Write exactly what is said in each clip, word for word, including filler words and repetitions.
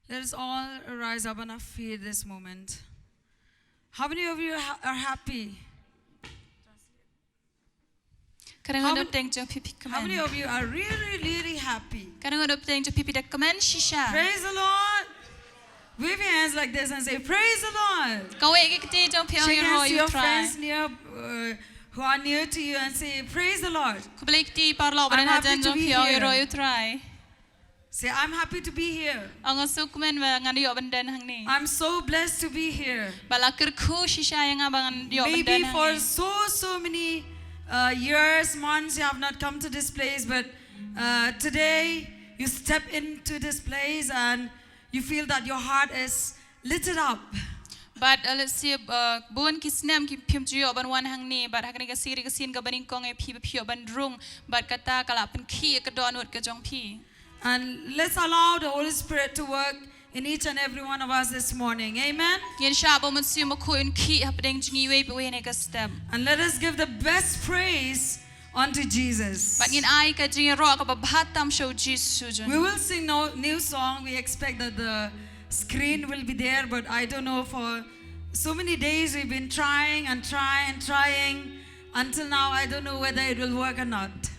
Let us all rise up on our feet this moment. How many of you ha- are happy? Ka dang How da many- pdeng jong phi phi How many kmen. Of you are really, really happy? Ka dang da pdeng jong phi phi da kmen shisha. Praise the Lord. Wave your hands like this and say, "Praise the Lord." Kawei ki kti jong phi ong Shake hands ïaroh to ïa U your Trai. Friends near, uh, who are near to you and say, "Praise the Lord." Khublei kti paralok ba don hajan jong phi ong ïaroh ïa U Trai. Say, "I'm happy to be here." Ong nga sngewkmen ba ngan ïoh ban don hangne. "I'm so blessed to be here." Ba la kyrkhu shisha ïa nga ba ngan ïoh ban don hangne. Maybe for so, so many, uh, years, months, you have not come to this place, but, uh, today you step into this place and you feel that your heart is lifted up. Bad, uh, let's say, uh, bun ki snem ki phim ju ïoh ban wan hangne, bad ha kane ka siri ka sin ka banyngkong ïa phi ba phi ïoh ban rung, bad kata ka la pynkhih ïa ka dohnud ka jong phi. And let's allow the Holy Spirit to work in each and every one of us this morning. Amen. Ngin shah ba U Mynsiem Bakhuid un khih hapdeng jong ngi iwei pa iwei ha kane ka step. And let us give the best praise unto Jesus. Bad ngin ai ka jingïaroh kaba bha tam sha U Jisu jong ngi. We will sing a new song. We expect that the screen will be there, but I don't know, for so many days we've been trying and trying and trying. Until now, I don't know whether it will work or not.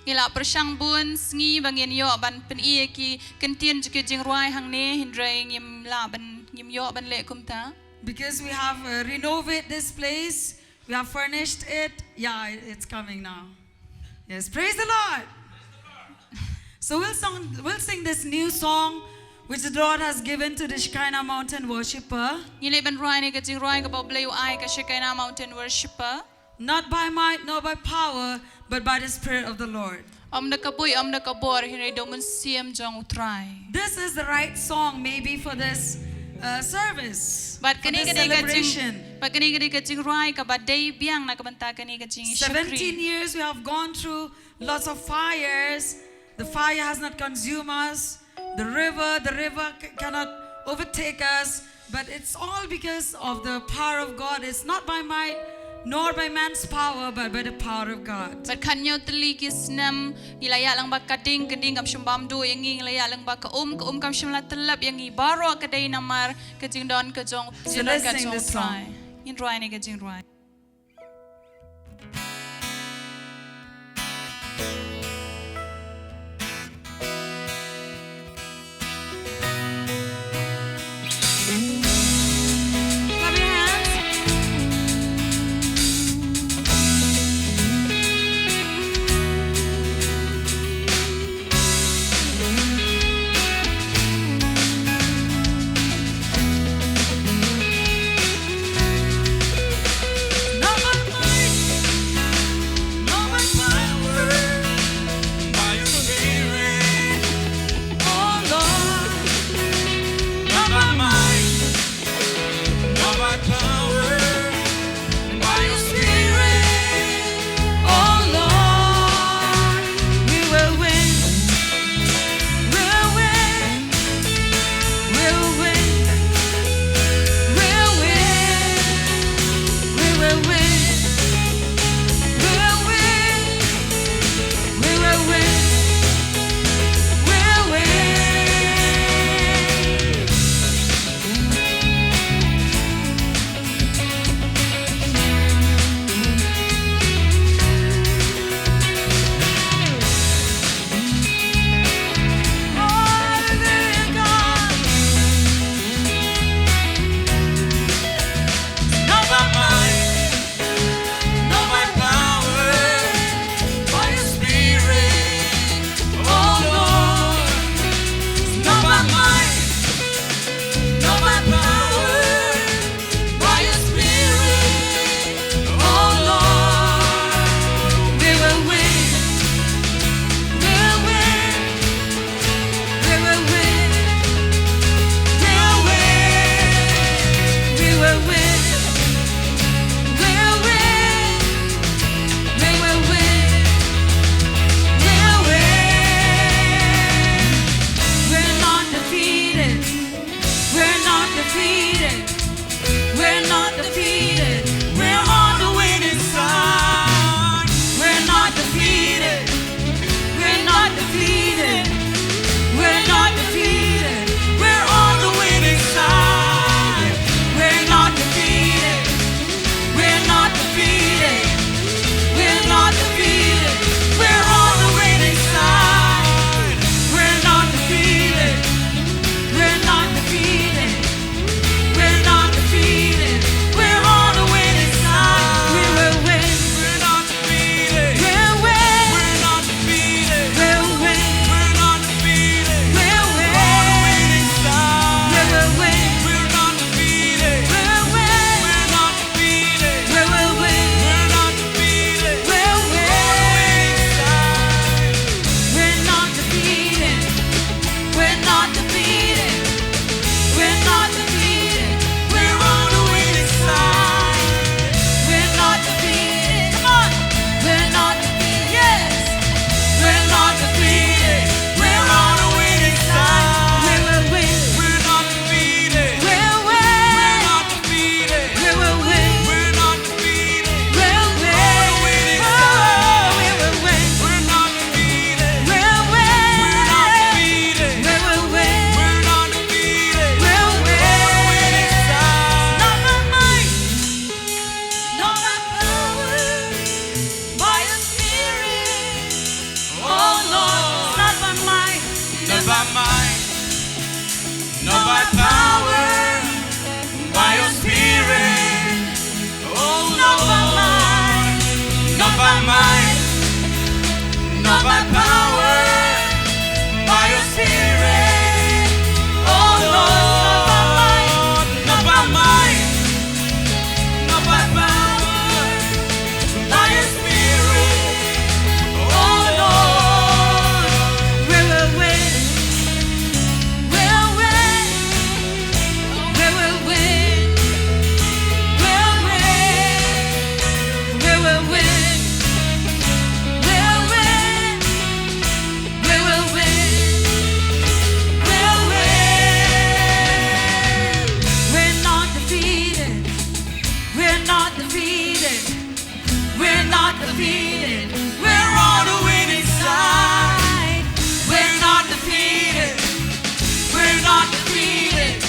Ngi la pyrshang bun sngi ba ngin ïoh ban pyni ïa ki kyntien jong ki jingrwai hangne, hynrei ngim lah ban, ngim ïoh ban leh kumta. Because we have, uh, renovate this place, we have furnished it. Yeah, it- it's coming now. Yes, praise the Lord. So we'll song, we'll sing this new song which the Lord has given to the Shekinah Mountain worshipper. Ngi leh ban rwai ïa ka jingrwai kaba U Blei u ai ïa ka Shekinah Mountain worshipper. "Not by might nor by power, but by the Spirit of the Lord." Ym da ka buit, ym da ka bor, hynrei da U Mynsiem jong U Trai. This is the right song maybe for this, uh, service, for this celebration. Bad kane ka dei ka jing, bad kane ka dei ka jingrwai kaba dei biang na ka bynta kane ka jingshakri. Seventeen years we have gone through lots of fires. The fire has not consumed us. The river, the river c- cannot overtake us. But it's all because of the power of God. It's not by might nor by man's power, but by the power of God. Bad khathynñiew tylli ki snem ngi la ïalang ba ka ding, ka ding kam shym bam duh ïa ngi, ngi la ïalang ba ka um, ka um kam shym la tyllep ïa ngi, baroh ka dei namar ka jingdon ka jong, jingdon ka jong U Trai. So let's sing this song. Ngin rwai ïa kane ka jingrwai. Clap your hands. By power, by your spirit, oh Lord. Not by might, not by might, not by power, by your spirit, oh Lord. Not by might, not by power, by your spirit, oh Lord. We will win. We'll win. We will win. We'll win. We will win. We'll win. We will win. We'll win. We're not defeated. We're not defeated. We're not defeated. We're on the winning side. We're not defeated. We're not defeated.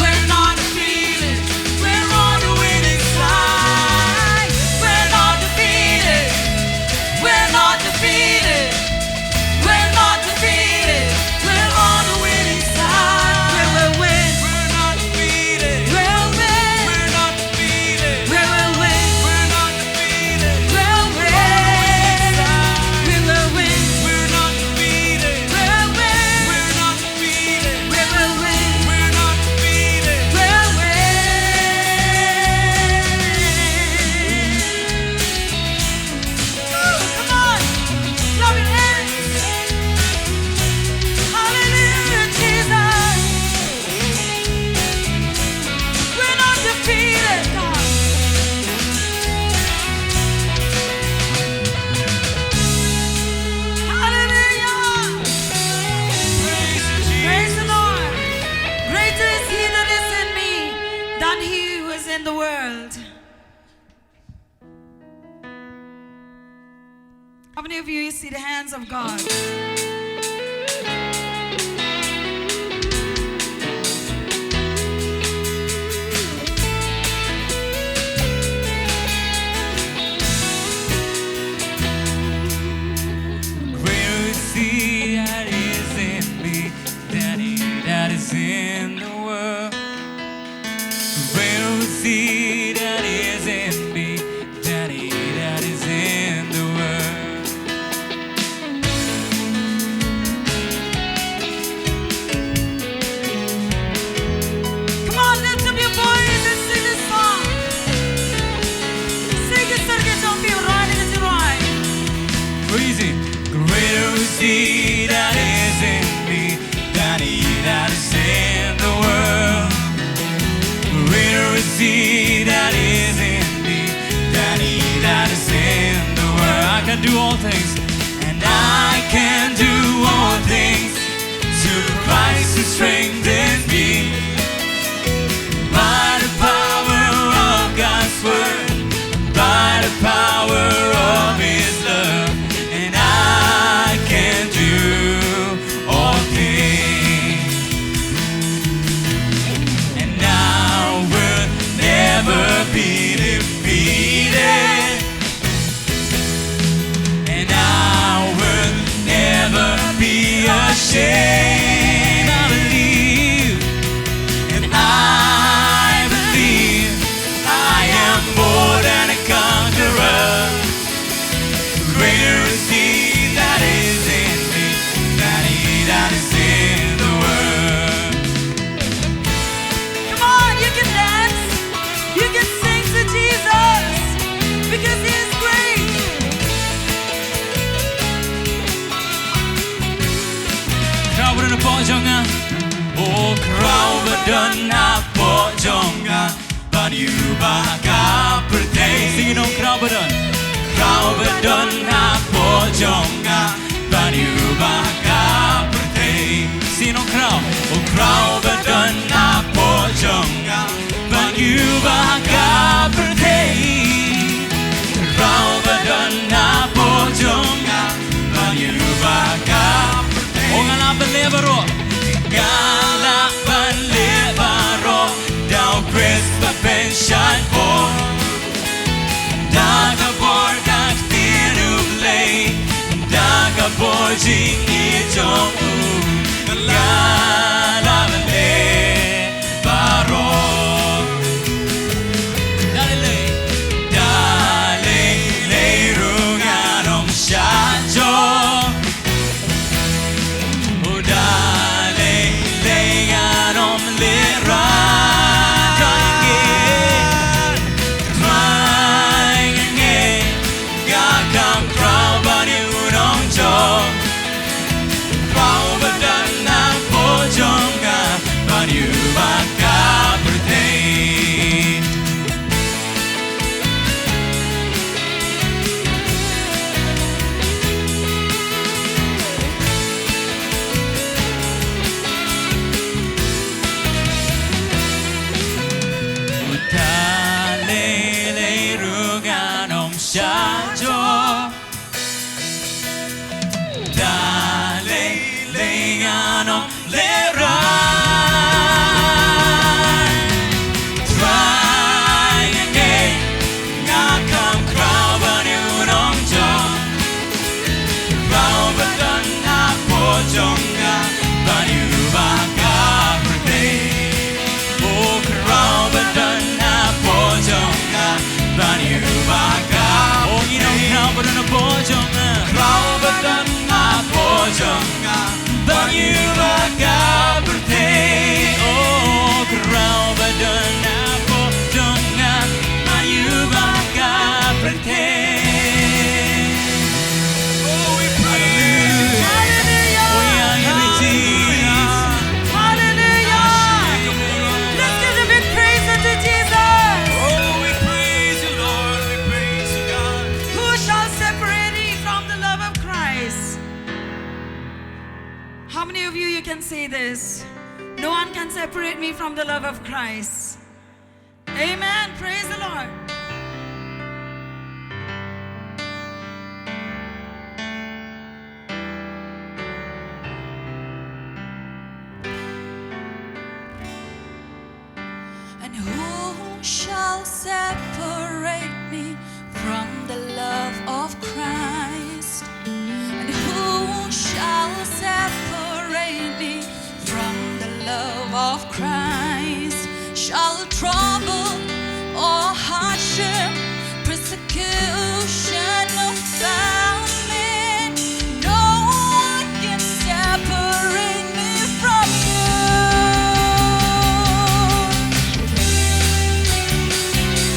We're not defeated. We're on the winning side. We're not defeated. We're not defeated. We're not defeated. We're on the winning side. We will win. We're not defeated. We'll win. We're not defeated. We will win. We're not defeated. We'll win. We will win. We're not defeated. We'll win. We're not defeated. We will win. We're not defeated. We'll win. Come on. Clap your hands. Hallelujah, Jesus. We're not defeated, God. Hallelujah. Praise you, Jesus. Praise the Lord. Greater is he that is in me than he who is in the world. How many of you see the hands of God? Greater is he that is in me than he that is in the world. Greater is he that is in me than he that is in the world. Come on, lift up your voice and sing this song. Sing it, sing it, don't feel right, it's right. Easy. Greater is he that is in me than he that is in the world. Greater is he that is in me than he that is in the world. I can do all things, and I can do all things through Christ who strengthens me. By the power of God's word, by the power of his love, and I can do all things. And I will never be defeated. And I will never be ashamed. I believe, and I believe I am more than a conqueror. Greater is he that is in me than he that is in the world. Come on, you can dance. You can sing to Jesus because he is great. Khraw ba don hapoh jong nga. Oh, khraw ba don hapoh jong nga. Ban ïoh ba ha ka pyrthei. Sing it on, khraw ba don. Khraw ba don hapoh jong nga. Ban ïoh ba ha ka pyrthei. Sing it on, khraw. Oh, khraw ba don hapoh jong nga. Ban ïoh ba ha ka pyrthei. Khraw ba don hapoh jong nga. Ban ïoh ba ha ka pyrthei. Oh, nga lah ban leh baroh. Nga lah ban leh baroh da u Khrist ba pynshait bor. Da ka bor ka ktien U Blei, da ka bor jingïeit jong u. Nga lah ban leh Christ. How many of you, you can say this? No one can separate me from the love of Christ. Amen. Praise the Lord. And who shall separate me from the love of Christ? And who shall separate me from the love of Christ? Shall trouble or hardship, persecution or famine, no one can separate me from you.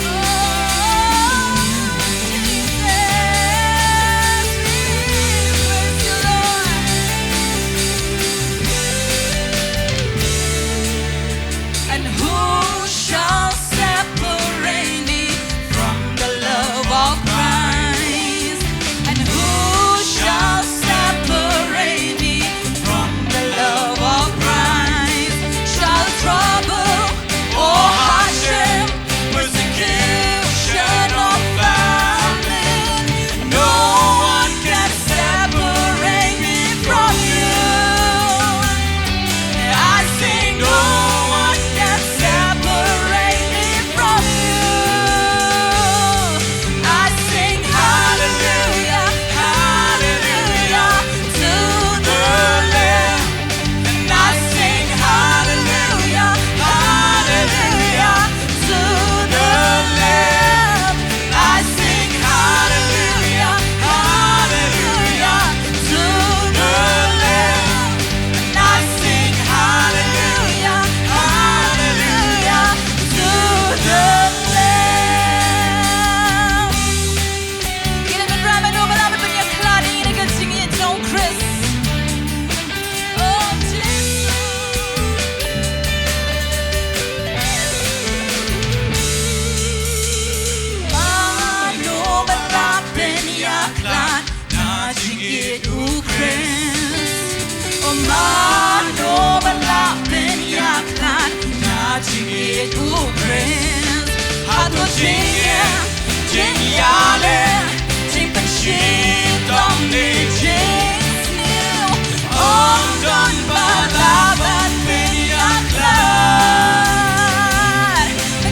Oh, Jesus, praise the Lord. And who shall separate me from the love of Christ? And who shall separate me from the love of Christ? Shall trouble or hardship, persecution or famine, no one can separate me from you. I sing, no one can separate me from you. I sing hallelujah, hallelujah to the Lamb. And I sing hallelujah, hallelujah to the Lamb. I sing hallelujah, hallelujah to the Lamb. And I sing hallelujah, hallelujah to the Lamb. Ngin ïa pynrem, mano ba lah ban pynïakhlad ïa ka jingïeit jong u Khrist? Oh, Jisu. Mano ba lah ban pynïakhlad na jingïeit u Khrist? Oh, mano ba lah ban pynïakhlad na jingïeit u Khrist? Hato jingim, jingïaleh, jingpynshitom ne jingsniew, ym don ba lah ban pynïakhlad.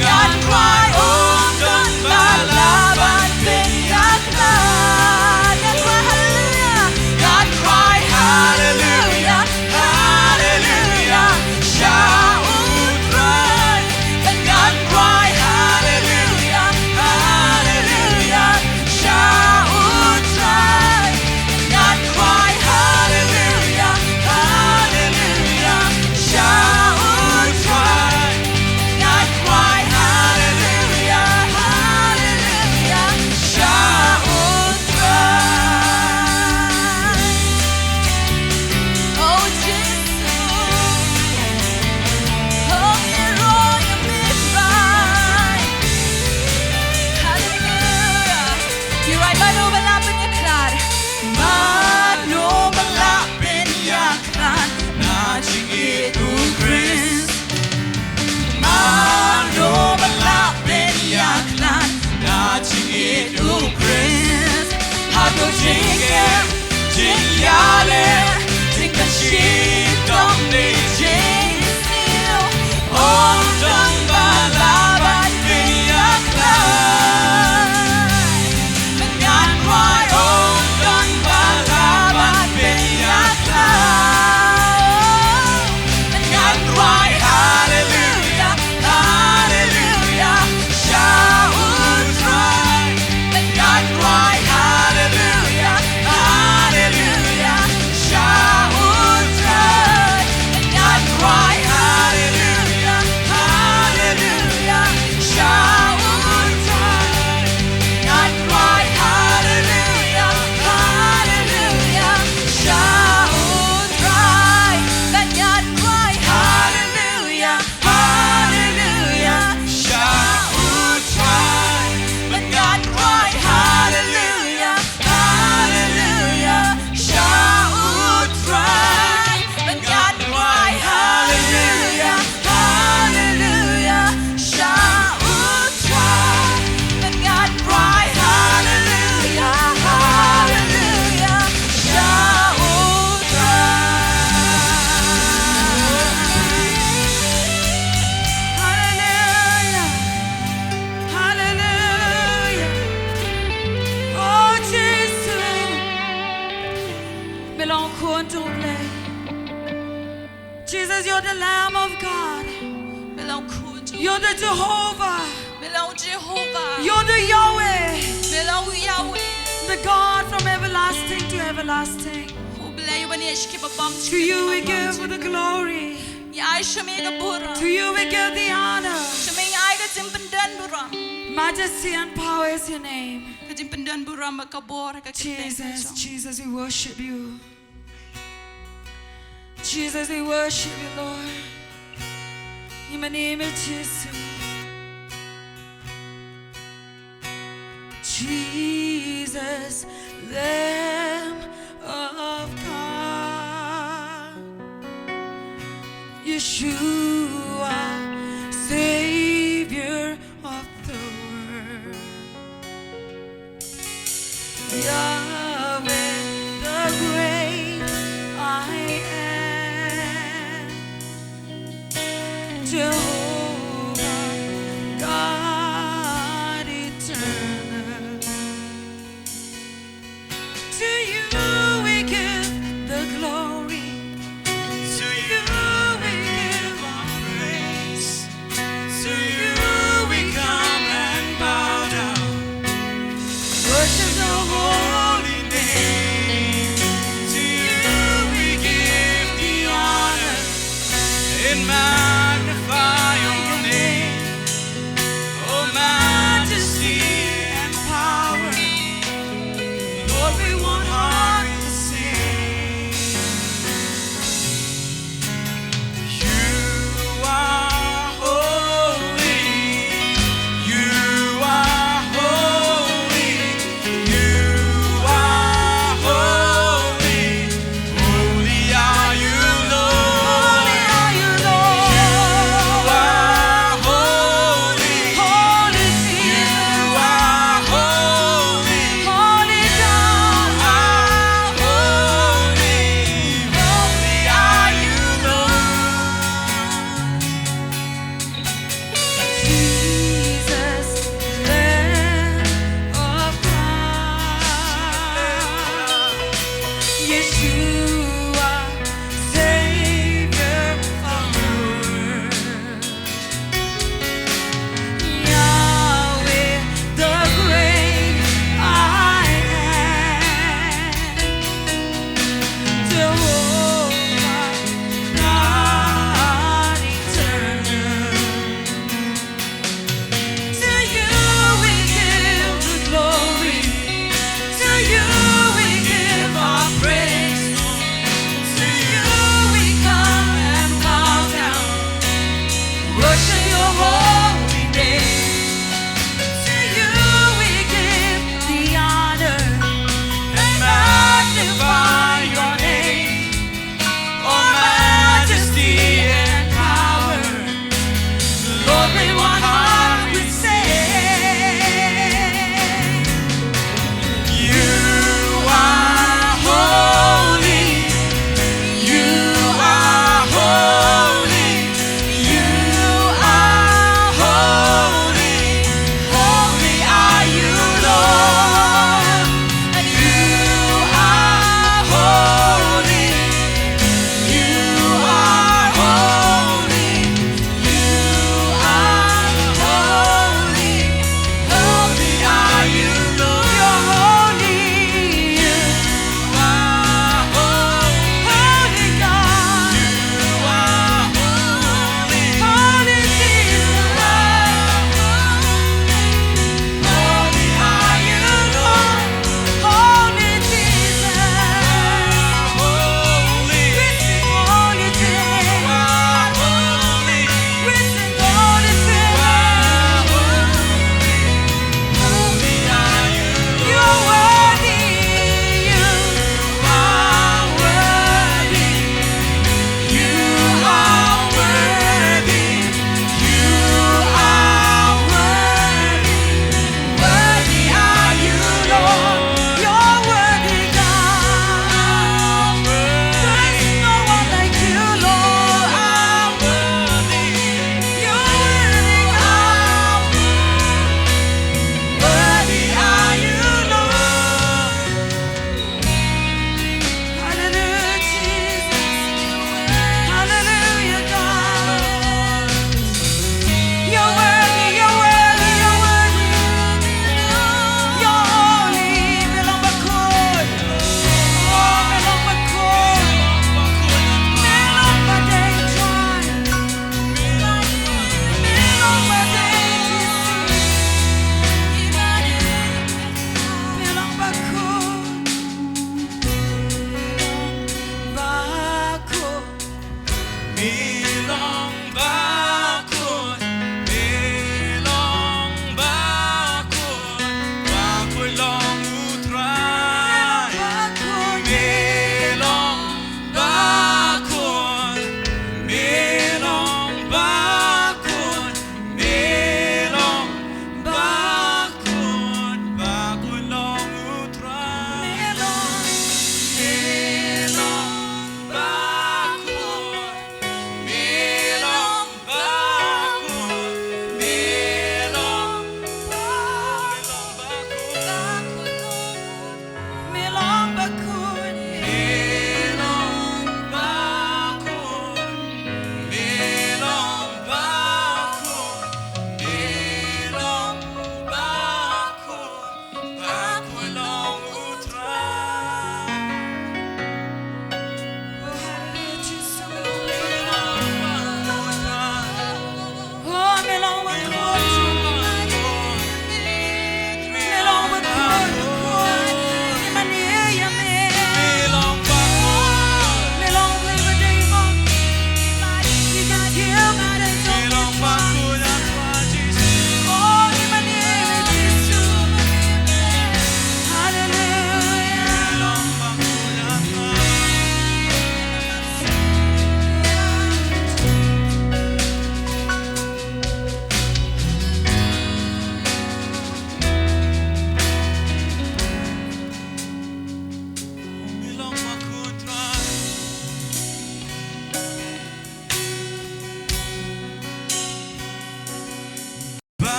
Ngan cry, ym don ba lah ban pynïakhlad. Ngan cry hallelujah, ngan cry hallelujah, hallelujah sha u Trai. Ngan cry hallelujah, hallelujah sha u Trai. Ngan cry hallelujah, hallelujah sha u Trai. Ngan cry hallelujah, hallelujah sha u Trai. Oh, Jisu. Oh, ïaroh ïa me Trai. Hallelujah. Ïa rai, mano ba lah ban ïakhlad? Mano ba lah ban ïakhlad na jingïeit u Khrist? Mano ba lah ban ïakhlad na jingïeit u Khrist? Hato jingim, jingïaleh, jingpynshitom ne jingsniew, ym don ba lah ban pynïakhlad. Ngan cry, ym don ba lah ban pynïakhlad. Ngan cry hallelujah, hallelujah sha u Trai. Ngan cry hallelujah, Khun jong U Blei. Jesus, you're the Lamb of God. Me long khun jong U Blei. You're the Jehovah. Me long Jehovah. You're the Yahweh. Me long Yahweh. The God from everlasting to everlasting. U Blei uba ngi shakri bapam. To you we give the glory. Ngi ai sha me ka burom. To you we give the honor. Sha me ngi ai ka jingpyndonburom. Majesty and power is your name. Ka jingpyndonburom, ka bor, ka kyrteng. Jesus, Jesus, we worship you. Jesus, we worship you, Lord. In the name of Jesus. Jesus, Lamb of God, Yeshua, Savior of the world, Yahweh, the great I am. Jehovah, God eternal. To you we give the glory. To you we give our praise. To you we come and bow down. Worship your holy name. To you we give the honor and magnify your name. Oh, majesty and power, Lord, we want hearts to sing. You are holy. You are holy. You are holy. Holy are you, Lord. Holy are you, Lord. You are holy. Holy is you. You are holy. Holy thou. You are holy. Holy are you, Lord. Jesus, Lamb of God. Yeshua, Savior of the world. Yahweh, the great I am. Jehovah, God eternal. To you we give the glory. To you we give our praise.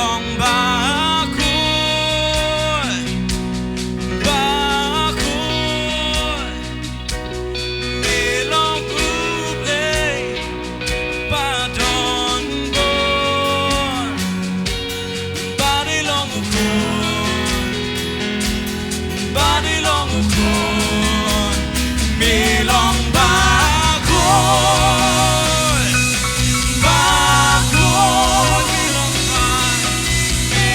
Long Bakhuid, Bakhuid, me long u Blei ba don bor, ba dei long u Khun, ba dei long u Khun, me long Bakhuid, Bakhuid, me long Bakhuid, me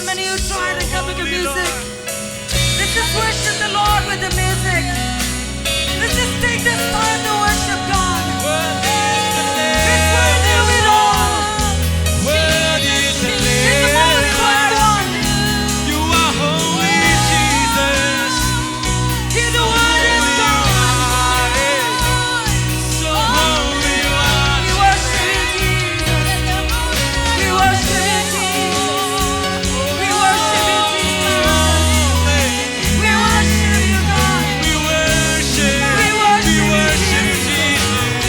Many who try to come to the music. Let's just worship the Lord with the music. Let's just take this time to worship God. He's worthy of it all. He's the most holy one. You are holy, Jesus. He's the one who is God. So holy you are. We worship you, Jesus. We worship you, Jesus. We worship you, Jesus. We worship you, God. We worship, we worship you, Jesus.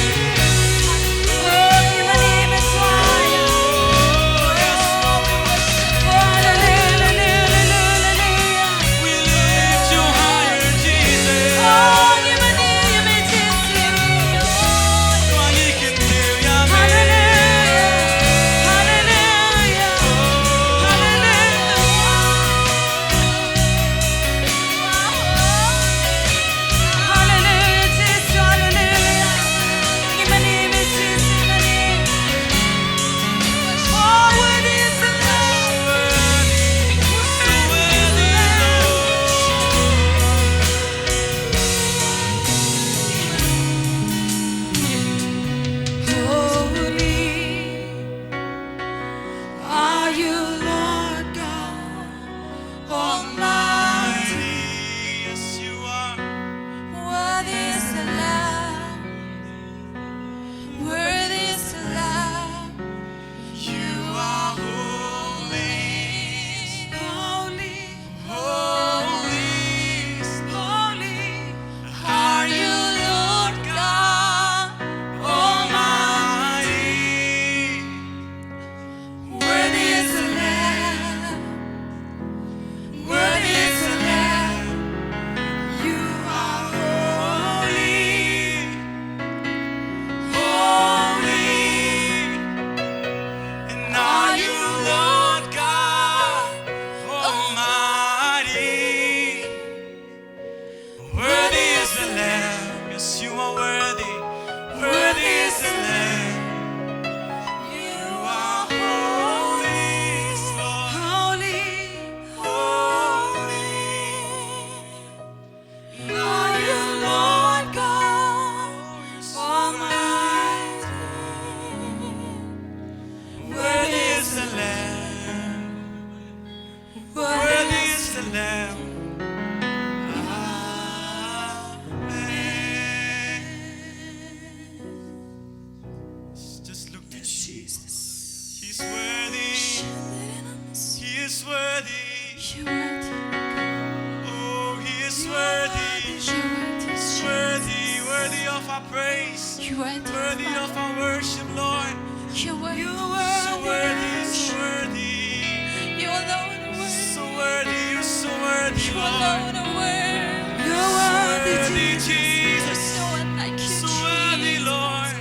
Oh, your name is high. Oh, hallelujah, hallelujah, hallelujah. We lift you higher, Jesus. Oh, your name is high. Hallelujah, hallelujah, hallelujah. Hallelujah, Jesus, hallelujah. Oh, worthy is the Lamb. Worthy is the Lamb. Holy are you, Lord God Almighty. Yes, you are. Worthy is the Lamb. Worthy is the Lamb. You are holy. Holy. Holy. Holy are you, Lord God Almighty. Worthy is the Lamb. Worthy is the Lamb. You are holy. Holy. And are you, Lord God Almighty. Worthy is the Lamb. Yes, you are worthy. Worthy is the Lamb. You are holy, Lord. Holy, holy are you, Lord God Almighty. Worthy is the Lamb. Worthy is the Lamb. Amen. Just look to Jesus. He's worthy. He is worthy. Oh, he is worthy. He's worthy, worthy of our praise. Worthy of our worship, Lord. You're worthy. So worthy, so worthy. You alone are worthy. So worthy, you're so worthy, Lord. You alone are worthy. You're worthy, Jesus. No one like you, Jesus. So worthy, Lord.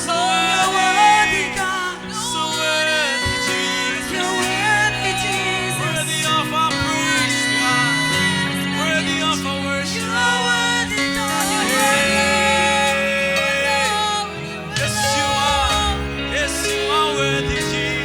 So worthy, God. So worthy, Jesus. You're worthy, Jesus. Worthy of our praise, God. Worthy of our worship. You are worthy, God. You're worthy. Yes, you are. Yes, you are worthy, Jesus.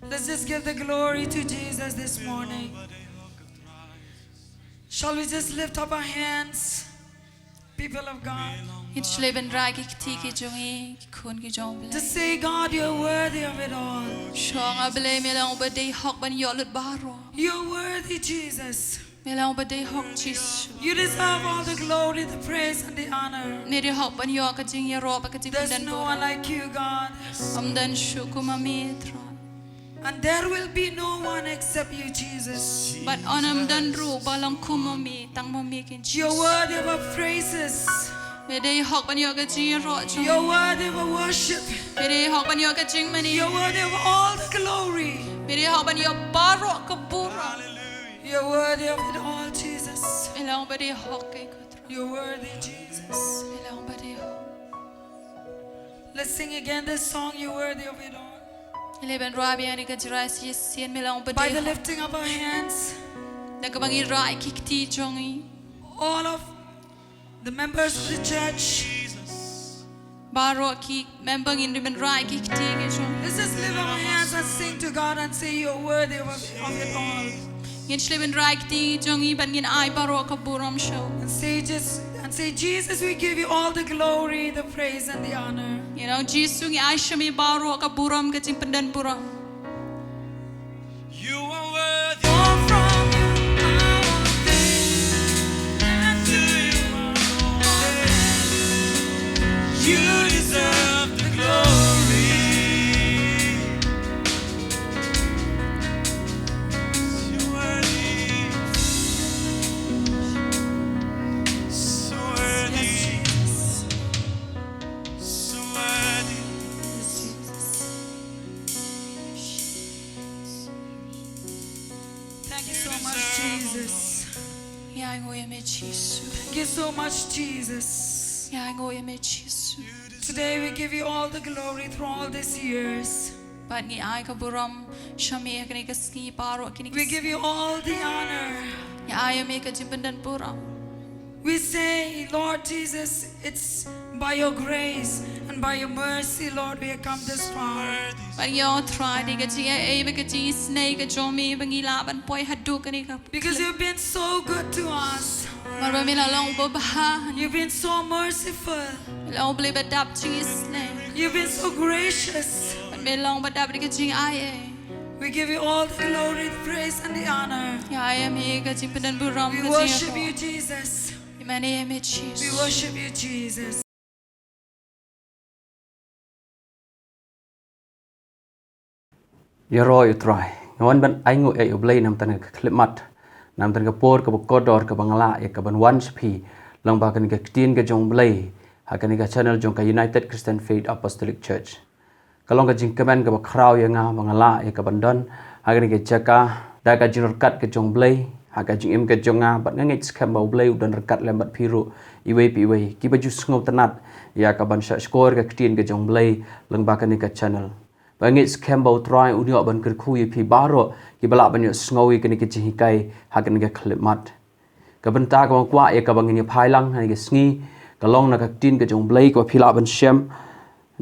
Let's just give the glory to Jesus this morning. Shall we just lift up our hands, people of God? Ngin shlei ban rai ki kti ki jong i, ki khun ki jong Blei. To say, God, you're worthy of it all. Shong a Blei, me long ba dei hok ban ïoh lut baroh. You're worthy, Jesus. Me long ba dei hok Jisu. You deserve all the glory, the praise, and the honor. Me dei hok ban ïoh ka jingïaroh bad ka jingpyndonkam. There's no one like you, God. Ym don shuh kum ma me Trai. And there will be no one except you, Jesus. Bad ym don ruh ba long kum ma me, tang ma me kein Jisu. You're worthy of our praises. Me dei hok ban ïoh ka jingïaroh jong. You're worthy of our worship. Me dei hok ban ïoh ka jingmane. You're worthy of all the glory. Me dei hok ban ïoh baroh ka burom. You're worthy of it all, Jesus. Me long ba dei hok ïa ka Trai. You're worthy, Jesus. Me long ba dei hok. Let's sing again this song, You're worthy of it all. Ngin leit ban rwai biang ïa kane ka jingrwai shisien, Me long ba dei hok. By the lifting of our hands. Da kaba ngi rai ki kti jong ngi. All of the members of the church. Baroh ki member ngin dei ban rai ki kti ki jong. Let's just lift our hands and sing to God and say, You're worthy of, of it all. Ngin shlei ban rai ki kti ki jong ngi bad ngin ai baroh ka burom sha u. And say, just, and say, Jesus, we give you all the glory, the praise, and the honor. Ngin ong Jisu, ngi ai sha me baroh ka burom, ka jingpyndonkam. You are worthy. All from you are all things, and to you are all things. You deserve the glory. You're worthy. So worthy. Yes, Jesus. So worthy. Yes, Jesus. Thank you so much, Jesus. Ngi ainguh ïa me Jisu. Thank you so much, Jesus. Ngi ainguh ïa me Jisu. Today we give you all the glory through all these years. Bad ngi ai ka burom sha me ha kane ka sngi baroh kine ki. We give you all the honor. Ngi ai ïa me ka jingpyndonkam. We say, Lord Jesus, it's by your grace and by your mercy, Lord, we have come this far. Bad ngi ong Trai, dei ka jingaiei bad ka jingisynei ka jong me ba ngi lah ban poi haduh kane ka. Because you've been so good to us. Namar ba me la long ba bha. You've been so merciful. Me long Blei ba dap jingisynei. You've been so gracious. Bad me long ba dap da ka jingaiei. We give you all the glory, the praise, and the honor. Ngi ai ïa me ka jingpyndonkam, ka jingïaroh. We worship you, Jesus. Ngi mane ïa me Jisu. We worship you, Jesus. Ïaroh ïa u Trai. Nga wan ban ainguh ïa u Blei namar ka khyllipmat, namar ka por kaba kordor kaba nga lah ïa ka ban wan sha phi lyngba kane ka ktien ka jong u Blei ha kane ka channel jong ka United Christian Faith Apostolic Church. Ka long ka jingkmen kaba khraw ïa nga ba nga lah ïa ka ban don ha kane ka jaka da ka jingryngkat ka jong u Blei ha ka jingim ka jong nga, bad nga ngeit skhem ba u Blei u don ryngkat lem bad phi ruh iwei pa iwei kiba ju sngewtynnat ïa ka ban shahshkor ka ktien ka jong u Blei lyngba kane ka channel. Ba nga ngeit skhem ba u Trai un ïoh ban kyrkhu ïa phi baroh kiba lah ban ïohsngew ïa kane ka jinghikai ha kane ka khyllipmat. Ka bynta kaba nga kwah ïa kaba ngin ïa phai lang ha kane ka sngi ka long na ka ktien ka jong u Blei kaba phi lah ban shem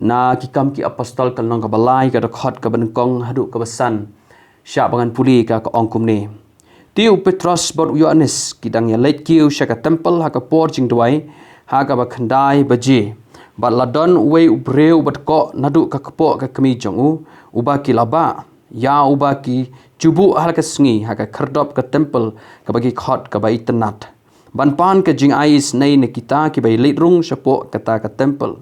na Ki Kam ki Apostol ka lynnong kaba lai, ka dkhot kaba nyngkong haduh kaba san. Shah ba ngan pule ka, ka ong kumne: Te u Petros bad u Ïoannis ki dang ïaleit kiew sha ka templ ha ka por jingduwai ha kaba khyndai baje. Bad la don uwei u briew uba dkoh naduh ka kpoh ka kmie jong u, uba ki la bah, ïa uba ki ju buh ha la ka sngi ha ka khyrdop ka templ kaba ki khot kaba itynnad, ban pan ka jingai isynei na kita kiba ïaleit rung shapoh kata ka templ.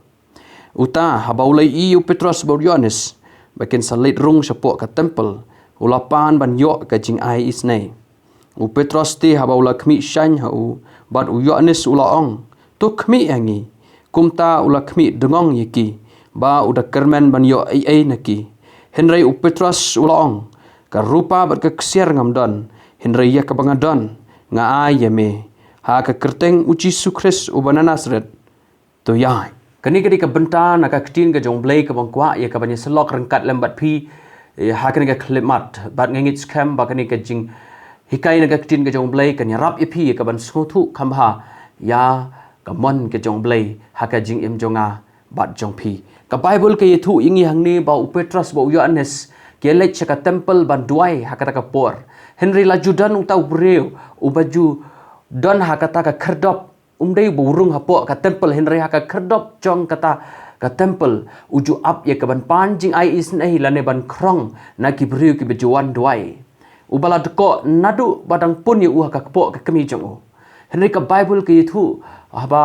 Uta, haba u la ïohi ïa u Petros bad u Ïoannis ba kin sa leit rung shapoh ka templ, u la pan ban ïoh ka jingai isynei. U Petros te, haba u la khmih shaiñ ha u, bad u Ïoannis u la ong, "To khmih ha ngi." Kumta u la khmih dngong ïa ki, ba u da kyrmen ban ïoh ei ei na ki. Hynrei u Petros u la ong, "Ka rupa bad ka ksiar ngam don, hynrei ïa kaba nga don, nga ai ïa me. Ha ka kyrteng u Jisu Khrist uba na Nasareth, to ïaid." Kane ka dei ka bynta na ka ktien ka jong u Blei kaba nga kwah ïa kaban ïasyllok ryngkat lem bad phi, eh, ha kane ka khyllipmat. Bad nga ngeit skhem ba kane ka jinghikai na ka ktien ka jong u Blei kan ïarap ïa phi ïa kaban sngewthuh kham bha ïa ka mon ka jong u Blei ha ka jingim jong nga bad jong phi. Ka Baibl ka ïathuh ïa ngi hangne ba u Petros bad u Ïoannis ki leit sha ka templ ban duwai ha kata ka por. Hynrei la ju don uta u briew uba ju don ha kata ka khyrdop. Um dei ba u rung hapoh ka templ, hynrei ha ka khyrdop jong kata ka templ u ju ap ïa kaban pan jingai isynei lane ban khrong na ki briew kiba ju wan duwai. Uba la dkoh naduh ba dang pun ïa u ha ka kpoh ka kmie jong u. Hynrei ka Baibl ka ïathuh, haba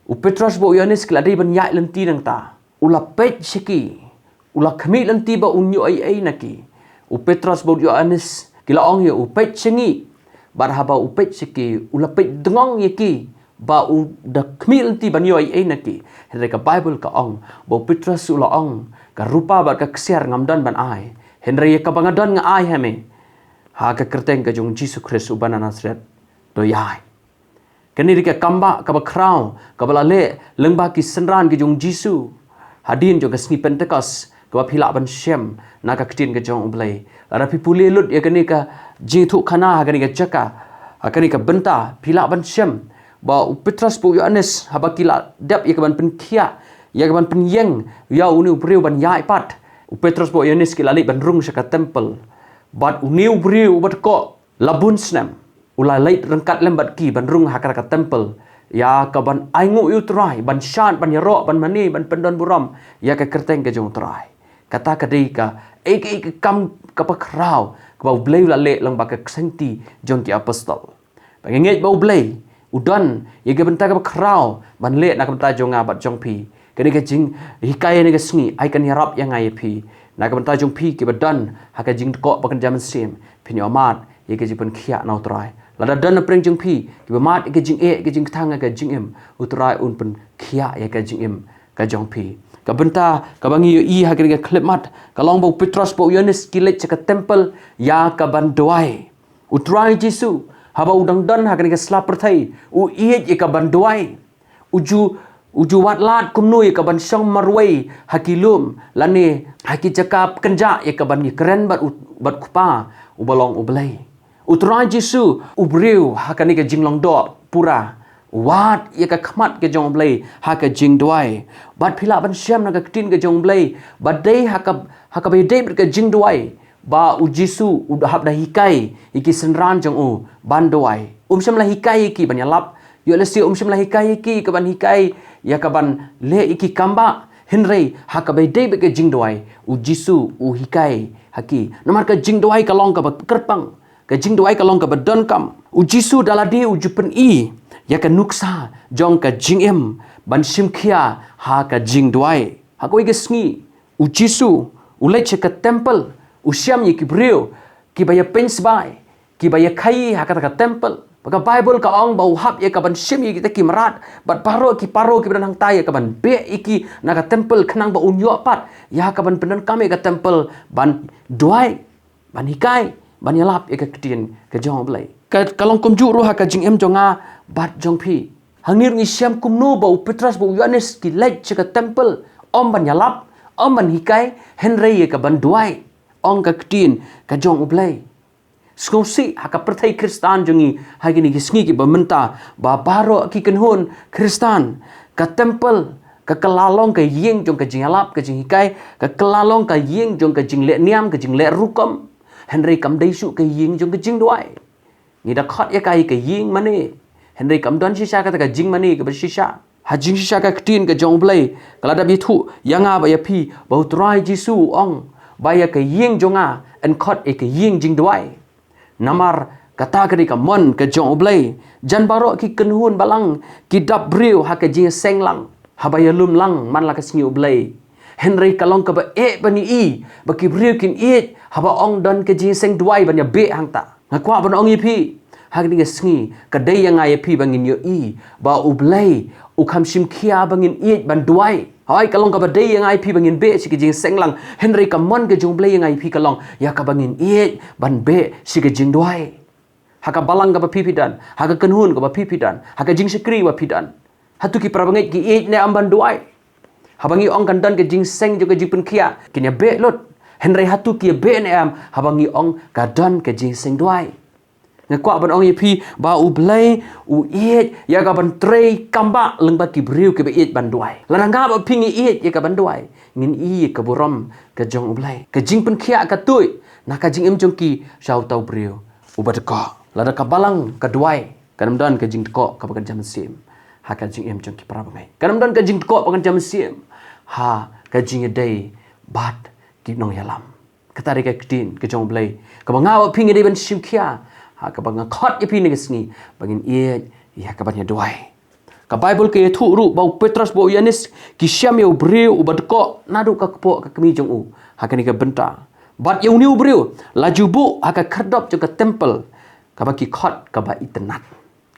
u Petros bad u Ïoannis ki la dei ban ïaid lynti nangta, u la peit sha ki, u la khmih lynti ba un ïoh ei ei na ki. U Petros bad u Ïoannis ki la ong ïa u, "Peit sha ngi." Bad haba u peit sha ki, u la peit dngong ïa ki ba u da khmih lynti ban ïoh ei ei na ki. Hynrei ka Baibl ka ong ba u Petros u la ong, "Ka rupa bad ka ksiar ngam don ban ai, hynrei ïa kaba nga don nga ai ha me. Ha ka kyrteng ka jong u Jisu Khrist uba na Nasareth, to ïaid." Kane dei ka kambah kaba khraw kaba la leh lyngba ki synran ki jong u Jisu hadien jong ka sngi Pentekost, kaba phi lah ban shem na ka ktien ka jong u Blei. Lada phi pule lut ïa kane ka jingïathuhkhana ha kane ka jaka, ha kane ka bynta, phi lah ban shem ba u Petros bad u Ïoannis, haba ki la dep ïa kaban pynkhiah, ïa kaban pynïeng ïa une u briew ban ïaid pat, u Petros bad u Ïoannis ki la leit ban rung sha ka templ. Bad une u briew uba dkoh la bun snem, u la leit ryngkat lem bad ki ban rung ha kata ka templ, ïa kaban ainguh ïa u Trai, ban shad, ban ïaroh, ban mane, ban pyndonburom ïa ka kyrteng ka jong u Trai. Kata ka dei ka, eh, ka, eh, ka kam kaba khraw kaba u Blei u la leh lyngba ka ksengti jong ki apostol. Ba nga ngeit ba u Blei u don ïa ka bynta kaba khraw ban leh na ka bynta jong nga bad jong phi. Kane ka jinghikai kane ka sngi, ai kan ïarap ïa nga ïa phi. Na ka bynta jong phi kiba don ha ka jingdkoh ba kynja mynsiem, phin ïoh mad ïa ka jingpynkhiah na u Trai. Lada don na pdeng jong phi kiba mad ïa ka jingeh, ïa ka jingkthang, ïa ka jingim, u Trai un pynkhiah ïa ka jingim ka jong phi. Ka bynta kaba ngi ïohi ha kane ka khyllipmat ka long ba u Petros bad u Ïoannis ki leit sha ka templ ïa kaban duwai. U Trai Jisu, haba u dang don ha kane ka sla pyrthei, u ïeit ïa kaban duwai. U ju, u ju wad lad kumno ïa kaban shong marwei ha ki lum lane ha ki jaka kynjah ïa kaban ïakren bad u, bad u Kpa uba long u Blei. U Trai Jisu, u briew ha kane ka jinglong doh pura, u wad ïa ka khmat ka jong u Blei ha ka jingduwai. Bad phi lah ban shem na ka ktien ka jong u Blei ba dei ha ka, ha kaba ïadei bad ka jingduwai ba u Jisu u da hap da hikai ïa ki synran jong u ban duwai. Um shym la hikai ïa ki ban ïalap. Ïoh lehse um shym la hikai ïa ki kaban hikai ïa kaban leh ïa ki kambah. Hynrei ha kaba ïadei bad ka jingduwai, u Jisu u hikai ha ki. Namar ka jingduwai ka long kaba kyrpang, ka jingduwai ka long kaba donkam. U Jisu da lade u ju pyni ïa ka nuksa jong ka jingim ban shimkhia ha ka jingduwai. Ha kawei ka sngi, u Jisu u leit sha ka templ, u shem ïa ki briew kiba ïa pynsbai, kiba ïa khaii ha kata ka templ. Ba ka Baibl ka ong ba u hap ïa kaban shim ïa kita ki mrad bad baroh ki paro kiba don hangta, ïa kaban beh ïa ki na ka templ khnang ba un ïoh pat ïa kaban pyndonkam ïa ka templ ban duwai, ban hikai, ban ïalap ïa ka ktien ka jong u Blei. Ka, ka long kumjuh ruh ha ka jingim jong nga bad jong phi. Hangne ruh ngi shem kumno ba u Petros bad u Ïoannis ki leit sha ka templ, ym ban ïalap, ym ban hikai, hynrei ïa kaban duwai, ong ka ktien ka jong u Blei. Sngewsih ha ka pyrthei Khristan jong ngi ha kine ki sngi kiba mynta, ba baroh ki kynhun Khristan, ka templ ka kylla long ka ïing jong ka jingïalap, ka jinghikai, ka kylla long ka ïing jong ka jingleh niam, ka jingleh rukom. Hynrei kam dei shuh ka ïing jong ka jingduwai. Ngi da khot ïa ka ïa ka ïing mane, hynrei kam don shisha kata ka jingmane kaba shisha. Ha jingshisha ka ktien ka jong U Blei ka la dep ïathuh ïa nga bad ïa phi ba U Trai Jisu u ong ba ïa ka ïing jong nga yn khot ïa ka ïing jingduwai. Namar kata ka dei ka mon ka jong U Blei. Jan baroh ki kynhun balang ki dap briew ha ka jingseng lang, haba ïalum lang man la ka sngi U Blei. Hynrei ka long kaba eh ban ïohi ba ki briew kin ïeit haba ong don ka jingseng duwai ban ïabeh hangta. Nga kwah ban ong ïa phi ha kane ka sngi, ka dei ïa nga ïa phi ba ngin ïohi ba U Blei u kham shim khia ba ngin ïeit ban duwai. Hooid, ka long kaba dei ïa nga ïa phi ba ngin beh sha ka jingseng lang, hynrei ka mon ka jong U Blei ïa nga ïa phi ka long ïa kaba ngin ïeit ban beh sha ka jingduwai. Ha ka balang kaba phi phi don, ha ka kynhun kaba phi phi don, ha ka jingshakri ba phi don, hato ki parabangeit ki ïeit ne em ban duwai? Haba ngi ong kan don ka jingseng jong ka jingpynkhiah, kin ïabeh lut. Hynrei hato ki ïabeh ne em haba ngi ong ka don ka jingseng duwai? Nga kwah ban ong ïa phi ba U Blei u ïeit ïa ka ban trei kam bah lyngba ki briew kiba ïeit ban duwai. Lada nga bad phi ngi ïeit ïa ka ban duwai, ngin ïohi ïa ka burom ka jong U Blei. Ka jingpynkhiah ka tuid na ka jingim jong ki sha uta u briew uba dkoh. Lada ka balang ka duwai, kan ym don ka jingdkoh kaba kynja mynsiem ha ka jingim jong ki parabangeit. Kan ym don ka jingdkoh ba kynja mynsiem ha ka jingïadei bad ki nongïalam. Kata dei ka ktien ka jong U Blei kaba nga bad phi ngi dei ban shim khia ha kaba nga khot ïa phi ha kane ka sngi ba ngin ïeit ïa ka ban ïaduwai. Ka Baibl ka ïathuh ruh ba u Petros bad u Ïoannis ki shem ïa u briew uba dkoh naduh ka kpoh ka kmie jong u ha kane ka bynta. Bad ïa une u briew la ju buh ha ka khyrdop jong ka templ kaba ki khot kaba itynnat.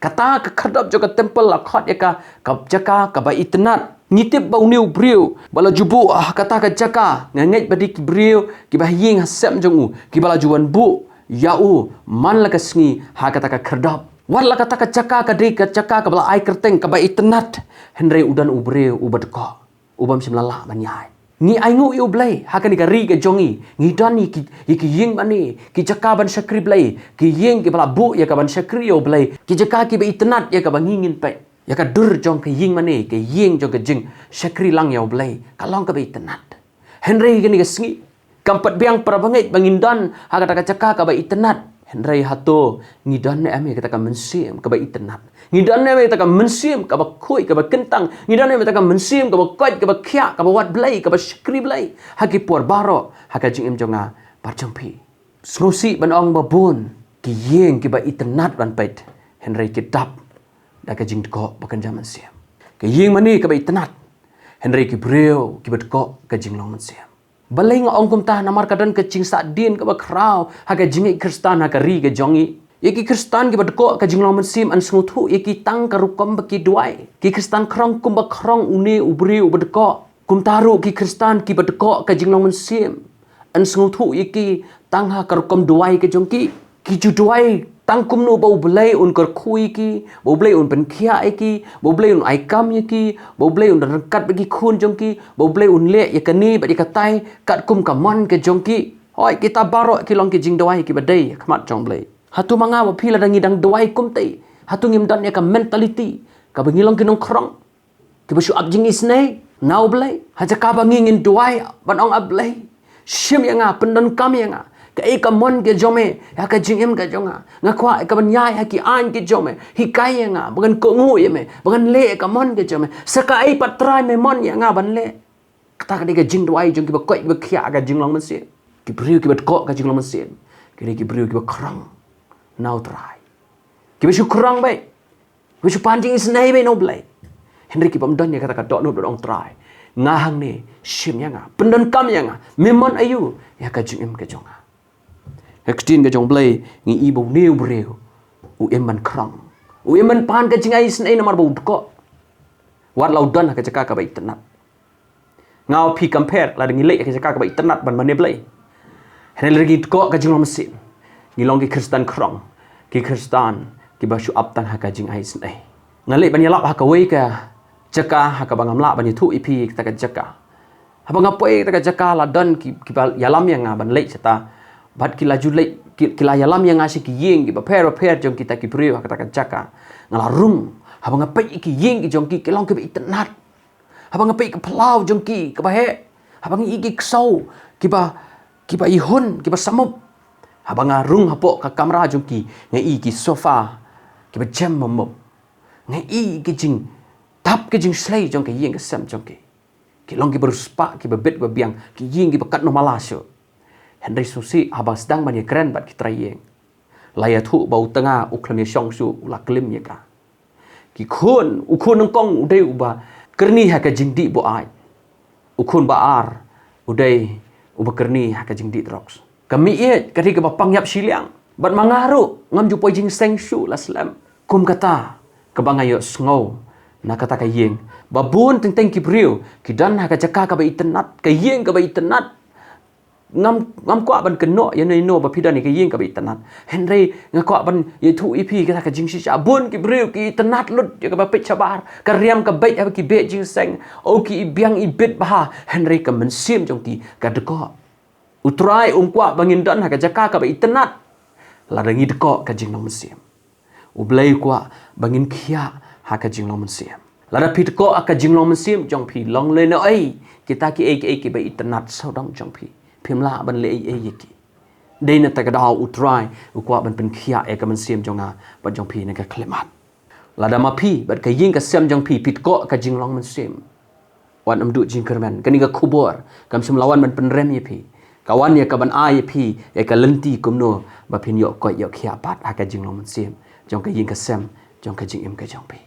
Kata ka khyrdop jong ka templ la khot ïa ka ka jaka kaba itynnat. Ngi tip ba une u briew ba la ju buh ha kata ka jaka, nga ngeit ba dei ki briew kiba ha ïing ha sem jong u kiba la ju wan buh ïa u man la ka sngi ha kata ka khyrdop. Wat la kata ka jaka ka dei ka jaka kaba la ai kyrteng kaba itynnat, hynrei u don u briew uba dkoh, u bym shym la lah ban ïaid. Ngi ainguh ïa U Blei ha kane ka ri ka jong ngi, ngi don ïa ki, ïa ki ïing mane, ki jaka ban shakri Blei, ki ïing kiba la buh ïa ka ban shakri ïa U Blei, ki jaka kiba itynnat ïa kaba ngi ngin peit. Ïa ka dur jong ka ïing mane, ka ïing jong ka jingshakri lang ïa U Blei ka long kaba itynnat. Hynrei kane ka sngi kam pat biang parabangeit ba ngin don ha kata ka jaka kaba itynnat. Hynrei hato ngi don ne em ïa kata ka mynsiem kaba itynnat? Ngi don ne em ïa kata ka mynsiem kaba khuid, kaba kyntang? Ngi don ne em ïa kata ka mynsiem kaba koit, kaba khiah, kaba wad Blei, kaba shakri Blei ha ki por baroh ha ka jingim jong nga bad jong phi? Sngewsih ban ong ba bun ki ïing kiba itynnat ban peit, hynrei ki dap da ka jingdkoh ba kynja mynsiem. Ka ïing mane kaba itynnat, hynrei ki briew kiba dkoh ka jinglong mynsiem. Balei nga ong kumta? Namar ka don ka jingsahdien kaba khraw ha ka jingngeit Khristan ha ka ri ka jong ngi. Ïa ki Khristan kiba dkoh ka jinglong mynsiem yn sngewthuh ïa ki tang ka rukom ba ki duwai. Ki Khristan khrong kumba khrong une u briew uba dkoh. Kumta ruh ki Khristan kiba dkoh ka jinglong mynsiem yn sngewthuh ïa ki tang ha ka rukom duwai ka jong ki. Ki ju duwai tang kumno ba U Blei un kyrkhu ïa ki, ba U Blei un pynkhiah ïa ki, ba U Blei un ai kam ïa ki, ba U Blei un don ryngkat bad ki khun jong ki, ba U Blei un leh ïa kane bad ïa katai katkum ka mon ka jong ki. Hooid, kita baroh ki long ki jingduwai kiba dei ha khmat jong U Blei. Hato ma nga bad phi lada ngi dang duwai kumtei, hato ngim don ïa ka mentality kaba ngi long ki nongkhrong kiba shu ap jingisynei na U Blei? Ha jaka ba ngi ngin duwai ban ong, A Blei, shim ïa nga, pyndonkam ïa nga, kaei ka mon ka jong me ïa ka jingim ka jong nga. Nga kwah ïa ka ban ïaid ha ki aiñ ki jong me. Hikai ïa nga ba ngan kohnguh ïa me, ba ngan leh ïa ka mon ka jong me. Sa kaei pat Trai me mon ïa nga ban leh? Kata ka dei ka jingduwai jong kiba koit, kiba khiah ka jinglong mynsiem. Ki briew kiba dkoh ka jinglong mynsiem ki dei ki briew kiba khrong na U Trai, kiba shu khrong beit, kiba shu pan jingisynei beit na U Blei, hynrei ki bym don ïa kata ka dohnud ban ong, Trai, nga hangne, shim ïa nga, pyndonkam ïa nga, me mon aïu ïa ka jingim ka jong nga? Ka ktien ka jong U Blei ngi i ba une u briew u im ban khrong, u im ban pan ka jingisynei namar ba u dkoh. Wat la u don ha ka jaka kaba itynnat. Nga u phi compare, lada ngi leit ha ka jaka kaba itynnat ban mane Blei, hynrei lada ngi dkoh ka jinglong mynsiem, ngi long ki Khristan khrong, ki Khristan kiba shu ap tang ha ka jingisynei. Nga leit ban ïalap ha kawei ka jaka ha kaba ngam lah ban ïathuh ïa phi kata ka jaka. Haba nga poi kata ka jaka la don ki, kiba ïalam ïa nga ban leit shata. Bad ki la ju leit, ki, ki la ïalam ïa nga sha ki ïing kiba pher bapher jong kita ki briew ha kata ka jaka. Nga la rung, haba nga peit ïa ki ïing ki jong ki, ki long kiba itynnat. Haba nga peit ka phyllaw jong ki kaba heh, haba nga i ki ksew kiba, kiba ihun, kiba samup. Haba nga rung hapoh ka kamra jong ki, nga i ki sofa kiba jem mumuk. Nga i ki jing, Tap ka jingshlei jong ka ïing ka sem jong ki. Ki long kiba riewspah, kiba bit ba biang, ki ïing kiba katno mala shuh. Hynrei sngewsih haba sdang ban ïakren bad ki trai ïing, la ïathuh ba u tnga u khlem ïashong shuh, u la klim ïa ka. Ki khun, u khun nyngkong u dei uba kyrni ha ka jingdih buaid. U khun ba ar u dei uba kyrni ha ka jingdih drugs. Ka mih ïeit ka dei kaba pang ïap shiliang. Bad ma nga ruh ngam ju poi jingseng shuh la slem. Kum kata kaba nga ïohsngew na kata ka ïing, ba bun teng teng ki briew ki don ha ka jaka kaba itynnat, ka ïing kaba itynnat. Ngam, ngam kwah ban kynnoh ïano ïano ba phi don ïa ka ïing kaba itynnat. Hynrei nga kwah ban ïathuh ïa phi kata ka jingshisha. Bun ki briew ki itynnat lut ïa kaba peit shabar. Ka riam ka beit haba ki beh jingseng. O, ki i biang i bit bha. Hynrei ka mynsiem jong ki ka dkoh. U Trai um kwah ba ngin don ha ka jaka kaba itynnat lada ngi dkoh ka jinglong mynsiem. U Blei u kwah ba ngin khiah ha ka jinglong mynsiem. Lada phi dkoh ha ka jinglong mynsiem jong phi, long lehnohei kita kiei kiei kiba itynnat sawdong jong phi, phim lah ban leh ei ei ïa ki. Dei na kata ka daw u Trai u kwah ban pynkhiah ïa ka mynsiem jong nga bad jong phi na ka khyllipmat. Lada ma phi bad ka ïing ka sem jong phi phi dkoh ka jinglong mynsiem, wat nym duh jingkyrmen. Kane ka khubor kam shym la wan ban pynrem ïa phi. Ka wan ïa ka ban ai ïa phi ïa ka lynti kumno ba phin ïoh koit ïoh khiah pat ha ka jinglong mynsiem jong ka ïing ka sem, jong ka jingim ka jong phi.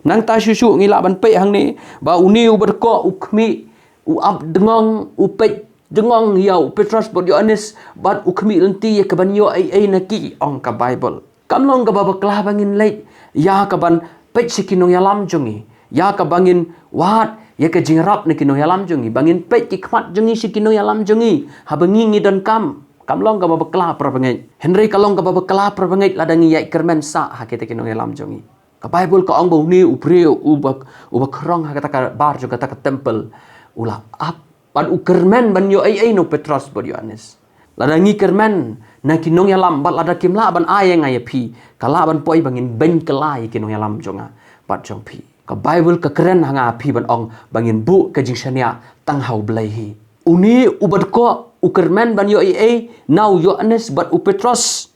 Nangta shuh shuh ngi lah ban peit hangne ba une uba dkoh u khmih, u ap dngong, u peit dngong ïa u Petros bad Ïoannis, bad u khmih lynti ïa ka ban ïoh ei ei na ki, ong ka Baibl. Kam long kaba bakla ba ngin leit ïa ka ban peit sha ki nongïalam jong ngi, ïa ka ba ngin wad ïa ka jingïarap na ki nongïalam jong ngi, ba ngin peit ki khmat jong ngi sha ki nongïalam jong ngi haba ngi ngi donkam. Kam long kaba bakla, para bangeit. Hynrei ka long kaba bakla, para bangeit, lada ngi ïai kyrmen sah ha kita ki nongïalam jong ngi. Ka Baibl ka ong ba une u briew uba, uba khrong ha kata ka bar jong kata ka templ u la ap bad u kyrmen ban ïoh ei ei na u Petros bad Ïoannis. Lada ngi kyrmen na ki nongïalam bad lada kim lah ban ai ïa nga ïa phi, ka lah ban poi ba ngin beiñ kylla ïa ki nongïalam jong nga bad jong phi. Ka Baibl ka kren ha nga ha phi ban ong ba ngin buh ka jingshaniah tang ha u Blei hi. Une uba dkoh u kyrmen ban ïoh ei ei na u Ïoannis bad u Petros,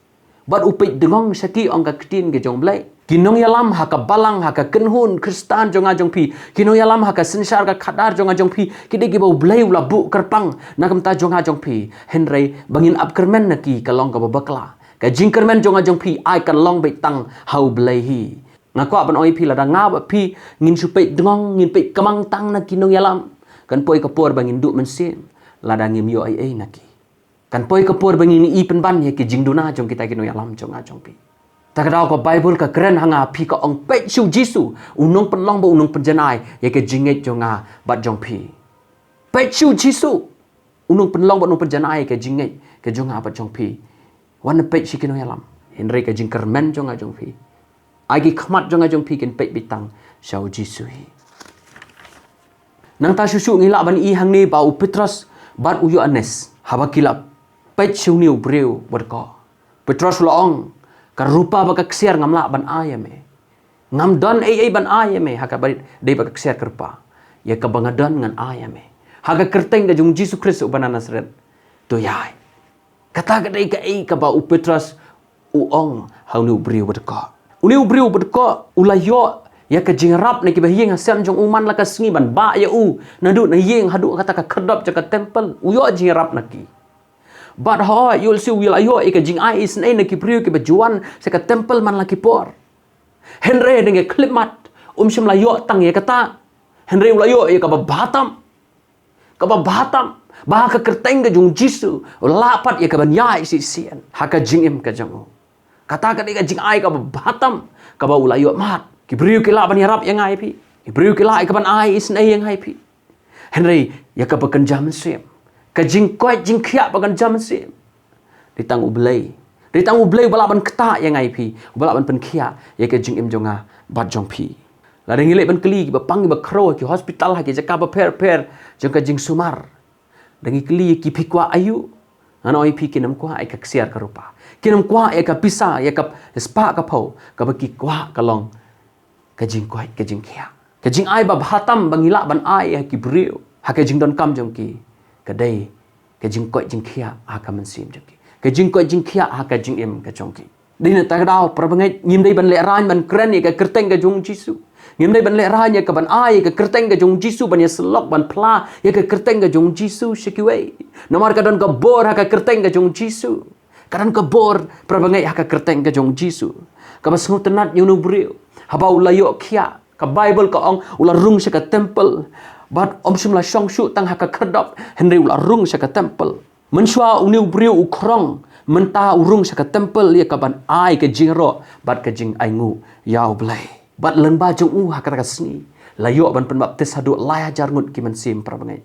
bad u peit dngong sha ki, ong ka ktien ka jong u Blei. Ki nongïalam ha ka balang, ha ka kynhun Khristan jong nga jong phi, ki nongïalam ha ka synshar ka khadar jong nga jong phi, ki dei kiba u Blei u la buh kyrpang na ka bynta jong nga jong phi. Hynrei ba ngin ap kyrmen na ki ka long kaba bakla. Ka jingkyrmen jong nga jong phi ai kan long beit tang ha u Blei hi. Nga kwah ban ong ïa phi, lada nga bad phi ngin shu peit dngong, ngin peit kyrpang tang na ki nongïalam, kan poi ka por ba ngin duh mynsiem lada ngim ïoh ei ei na ki. Kan poi ka por ba ngin ïohi pynban ïa ki jingduna jong kita ki nongïalam jong nga jong phi. Ta ka daw ka Baibl ka kren ha nga ha phi, ka ong, peit sha u Jisu, u nongpynlong bad u nongpynjanai ïa ka jingngeit jong nga bad jong phi. Peit sha u Jisu, u nongpynlong bad u nongpynjanai ïa ka jingngeit ka jong nga bad jong phi. Wat nym peit sha ki nongïalam, hynrei ka jingkyrmen jong nga jong phi, ai ki khmat jong nga jong phi kin peit beit tang sha u Jisu hi. Nangta shuh shuh ngi lah ban i hangne ba u Petros bad u Ïoannis, haba ki la peit sha une u briew uba dkoh, Petros u la ong, ka rupa bad ka ksiar ngam lah ban ai ïa me. Ngam don ei ei ban ai ïa me ha kaba dei bad ka ksiar ka rupa. Ïa kaba nga don ngan ai ïa me. Ha ka kyrteng ka jong u Jisu Khrist uba na Nasaret, to ïai. Kata ka dei kaei kaba u Petros u ong ha une u briew uba dkoh. Une u briew uba dkoh u la ïoh ïa ka jingïarap na kiba ha ïing ha sem jong u man la ka sngi ban bah ïa u naduh na ïing haduh kata ka khyrdop jong ka templ. U ïoh jingïarap na ki. Bad hooid, u la ïoh, u la ïoh ïa ka jingai isynei na ki briew kiba ju wan sha ka templ man la ki por. Hynrei ha kane ka khyllipmat um shym la ïoh tang ïa kata. Hynrei u la ïoh ïa kaba bha tam. Kaba bha tam, ba ha ka kyrteng ka jong u Jisu u la lah pat ïa ka ban ïaid shisien ha ka jingim ka jong u. Kata ka dei ka jingai kaba bha tam kaba u la ïoh, mad. Ki briew ki lah ban ïarap ïa nga ïa phi. Ki briew ki lah ïa ka ban ai isynei ïa nga ïa phi. Hynrei ïa kaba kynja mynsiem, ka jingkoit jingkhiah ba kynja mynsiem, dei tang u Blei. Dei tang u Blei uba lah ban ktah ïa nga ïa phi, uba lah ban pynkhiah ïa ka jingim jong nga bad jong phi. Lada ngi leit ban kylli kiba pang kiba khraw ha ki hospital, ha ki jaka bapher bapher jong ka jingsumar, da ngi kylli ïa ki, phi kwah aïu? Ngan ong ïa phi, kin ym kwah ïa ka ksiar ka rupa. Kin ym kwah ïa ka pisa, ïa ka spah ka phew. Kaba ki kwah ka long ka jingkoit ka jingkhiah. Ka jingai ba bha tam ba ngi lah ban ai ïa ki briew ha ka jingdonkam jong ki, ka dei ka jingkoit jingkhiah ha ka mynsiem jong ki, ka jingkoit jingkhiah ha ka jingim ka jong ki. Dei na kata ka daw, para bangeit, ngim dei ban lehraiñ ban kren ïa ka kyrteng ka jong u Jisu. Ngim dei ban lehrain ïa ka ban ai ïa ka kyrteng ka jong u Jisu ban ïasyllok ban phla ïa ka kyrteng ka jong u Jisu sha kiwei. Namar ka don ka bor ha ka kyrteng ka jong u Jisu. Ka don ka bor para bangeit ha ka kyrteng ka jong u Jisu. Kaba sngewtynnad ïa une u briew. Haba u la ïoh khiah, ka Baibl ka ong u la rung sha ka temple. Bad um shym la shong shuh tang ha ka khyrdop, hynrei u la rung sha ka temple. Mynshuwa une u briew u khrong, mynta u rung sha ka temple ïa ka ban ai ka jingïaroh bad ka jingainguh ïa U Blei. Bad lyngba jong u ha kata ka sngi la ïoh ban pynbaptis haduh lai hajar ngut ki mynsiem para bangeit.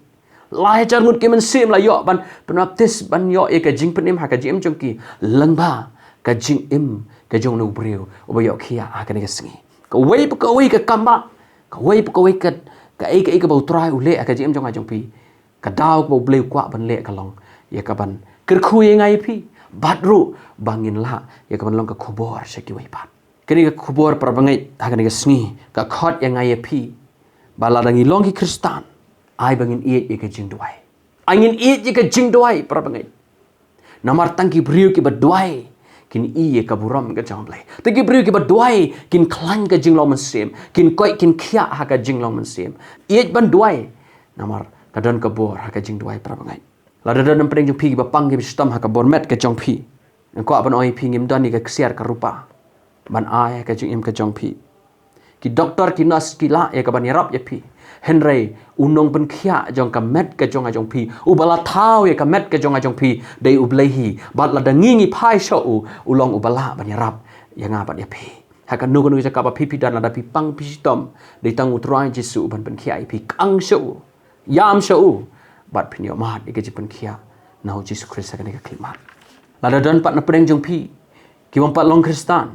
Lai hajar ngut ki mynsiem la ïoh ban pynbaptis ban ïoh ïa ka jingpynim ha ka jingim jong ki lyngba ka jingim ka jong une u briew uba ïoh khiah ha kane ka sngi. Kawei pa kawei ka kambah, kawei pa kawei ka, kaei kaei kaba U Trai u leh ha ka jingim jong nga jong phi, ka daw kaba U Blei u kwah ban leh ka long ïa ka ban kyrkhu ïa nga ïa phi, bad ruh ba ngin lah ïa ka ban long ka khubor sha kiwei pat. Kane ka khubor para bangeit ha kane ka sngi ka khot ïa nga ïa phi ba lada ngi long ki Khristan, ai ba ngin ïeit ïa ka jingduwai. Ai ngin ïeit ïa ka jingduwai para bangeit. Namar tang ki briew kiba duwai kin ïohi ïa ka burom ka jong U Blei. Tang ki briew kiba duwai kin khlaiñ ka jinglong mynsiem, kin koit kin khiah ha ka jinglong mynsiem. Ïeit ban duwai namar ka don ka bor ha ka jingduwai para bangeit. Lada don na pdeng jong phi kiba pang kiba shitom ha ka bor met ka jong phi, nga kwah ban ong ïa phi ngim don ïa ka ksiar ka rupa ban ai ha ka jingim ka jong phi. Ki doktor ki nurse ki lah ïa ka ban ïarap ïa phi. Hynrei u nongpynkhiah jong ka met ka jong nga jong phi, uba la thaw ïa ka met ka jong nga jong phi, dei U Blei hi. Bad lada ngi ngi phai sha u, u long uba lah ban ïarap ïa nga bad ïa phi. Ha kano kano ka jaka ba phi phi don, lada phi pang phi shitom, dei tang U Trai Jisu uban pynkhiah ïa phi. Kang sha u, ïam sha u, bad phin ïoh mad ïa ka jingpynkhiah na U Jisu Khrist ha kane ka khyllipmat. Lada don pat na pdeng jong phi ki bym pat long Khristan,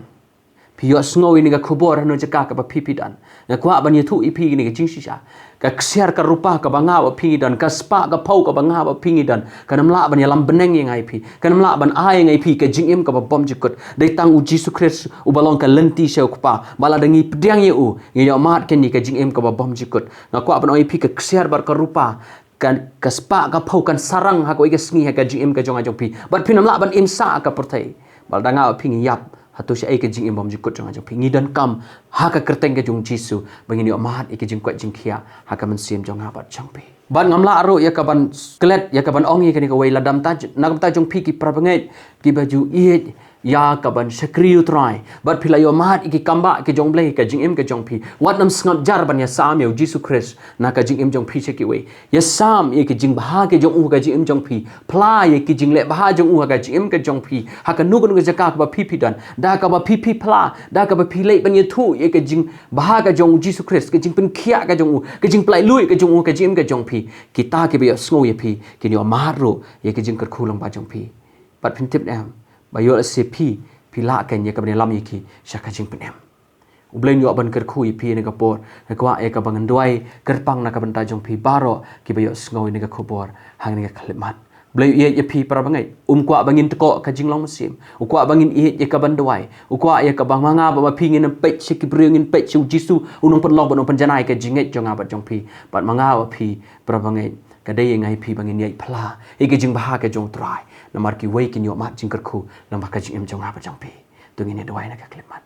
phi ïohsngew ïa kane ka khubor ha kano ka jaka kaba phi phi don, nga kwah ban ïathuh ïa phi ïa kane ka jingshisha. Ka ksiar ka rupa kaba nga bad phi ngi don, ka spah ka phew kaba nga bad phi ngi don, kan ym lah ban ïalam bneng ïa nga ïa phi, kan ym lah ban ai ïa nga ïa phi ka jingim kaba bymjukut. Dei tang U Jisu Khrist uba long ka lynti sha U Kpa. Bad lada ngi pdiang ïa u, ngin ïoh mad kane ka jingim kaba bymjukut. Nga kwah ban ong ïa phi, ka ksiar bad ka rupa, ka, ka spah ka phew kan sarang ha kawei ka sngi ha ka jingim ka jong nga jong phi. Bad phin ym lah ban im sah ha ka pyrthei. Bad lada nga bad phi ngi ïap, hato shaei ka jingim bymjukut jong nga jong phi? Ngi donkam ha ka kyrteng ka jong U Jisu ba ngin ïoh mad ïa ka jingkoit jingkhiah ha ka mynsiem jong nga bad jong phi. Bad ngam lah ruh ïa ka ban klet, ïa ka ban ong ïa kane kawei, lada na ka bynta jong phi ki para bangeit kiba ju ïeit ïa ka ban shakri U Trai, bad phi la ïoh mad ïa ki kambah ki jong U Blei ha ka jingim ka jong phi, wat nym sngap jar ban ïasam ïa U Jisu Khrist na ka jingim jong phi sha kiwei. Ïasam ïa ki jingbha ki jong u ha ka jingim jong phi. Phla ïa ki jingleh bha jong u ha ka jingim ka jong phi. Ha kano kano ka jaka kaba phi phi don, da kaba phi phi phla, da kaba phi leit ban ïathuh ïa ka jingbha ka jong U Jisu Khrist, ka jingpynkhiah ka jong u, ka jingpynlait luid ka jong u ha ka jingim ka jong phi, kita kiba ïohsngew ïa phi kin ïoh mad ruh ïa ka jingkyrkhu lyngba jong phi. Bad phin tip ne em ba ïoh lehse phi, phi lah kein ïa ka ban ïalam ïa ki sha ka jingpynim. U Blei un ïoh ban kyrkhu ïa phi ha kane ka por. Nga kwah ïa ka ban duwai kyrpang na ka bynta jong phi baroh kiba ïohsngew ïa kane ka khubor ha kane ka khyllipmat. U Blei u ïeit ïa phi para bangeit. Um kwah ba ngin tkoh ka jinglong mynsiem. U kwah ba ngin ïeit ïa ka ban duwai. U kwah ïa ka ba ma nga bad ma phi ngin ym peit sha ki briew, ngin peit sha U Jisu, u nongpynlong bad u nongpynjanai ka jingngeit jong nga bad jong phi. Bad ma nga bad phi para bangeit, ka dei ïa nga ïa phi ba ngin ïaid phla ïa ka jingbha ka jong U Trai. Namar kiwei kin ïoh mad jingkyrkhu lyngba ka jingim jong nga bad jong phi. To ngin ïa duwai na ka khyllipmat.